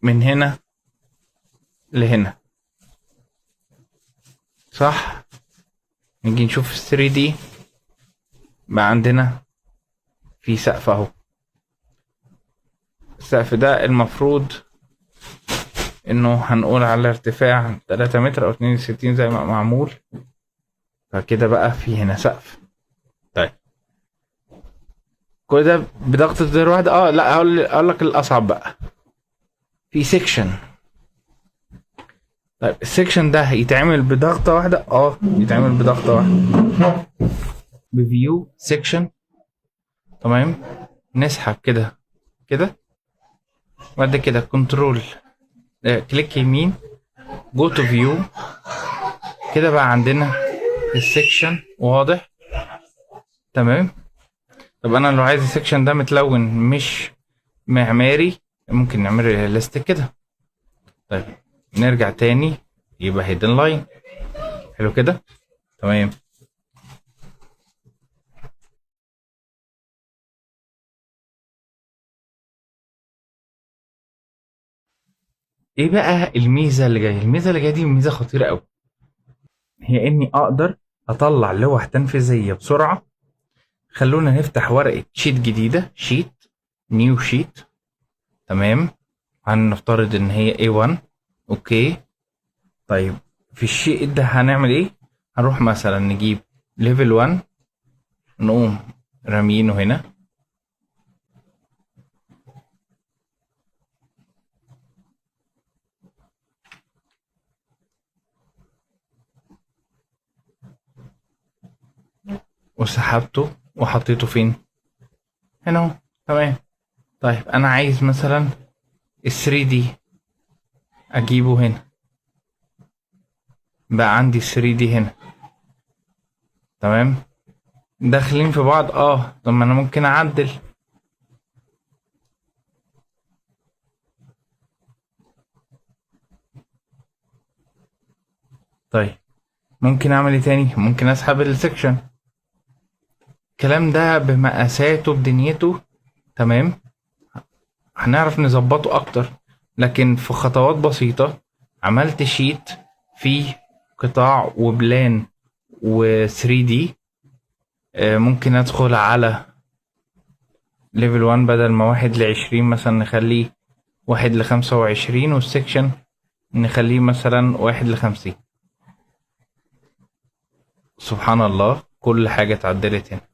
من هنا لهنا، صح؟ نيجي نشوف 3D، بقى عندنا في سقف اهو. السقف ده المفروض انه هنقول على ارتفاع 3 متر او 62 زي ما معمول، فكده بقى في هنا سقف. طيب كل ده بضغطة زر واحدة؟ لا، هقول لك الاصعب بقى، في section. طيب ال section ده يتعمل بضغطة واحدة؟ يتعمل بضغطة واحدة ب view section. تمام، نسحب كده كده، بعد كده control، click يمين، go to view. كده بقى عندنا ال section واضح. تمام. طب انا لو عايز ال section ده متلون مش معماري، ممكن نعمل realistic كده. طيب نرجع تاني، يبقى hidden line. حلو كده، تمام. ايه بقى الميزة اللي جاية؟ الميزة اللي جاية دي ميزة خطيرة قوي، هي اني اقدر اطلع لوح تنفيذية بسرعة. خلونا نفتح ورقة sheet جديدة، sheet new sheet. تمام، هنفترض ان هي A1. okay، طيب في ال sheet ده هنعمل ايه؟ هنروح مثلا نجيب level 1، نقوم رامينه هنا. وسحبته وحطيته فين؟ هنا اهو. تمام. طيب انا عايز مثلا ال 3D اجيبه هنا، بقى عندي 3D هنا. تمام، داخلين في بعض. طب ما انا ممكن اعدل. طيب ممكن اعمل ايه تاني؟ ممكن اسحب ال section. الكلام ده بمقاساته بدنيته. تمام، هنعرف نظبطه اكتر، لكن في خطوات بسيطة عملت sheet فيه قطاع و plan و 3D. ممكن ادخل على level 1، بدل ما 1 ل20 مثلا نخليه 1 ل25، وال section نخليه مثلا 1 ل50. سبحان الله، كل حاجة اتعدلت هنا.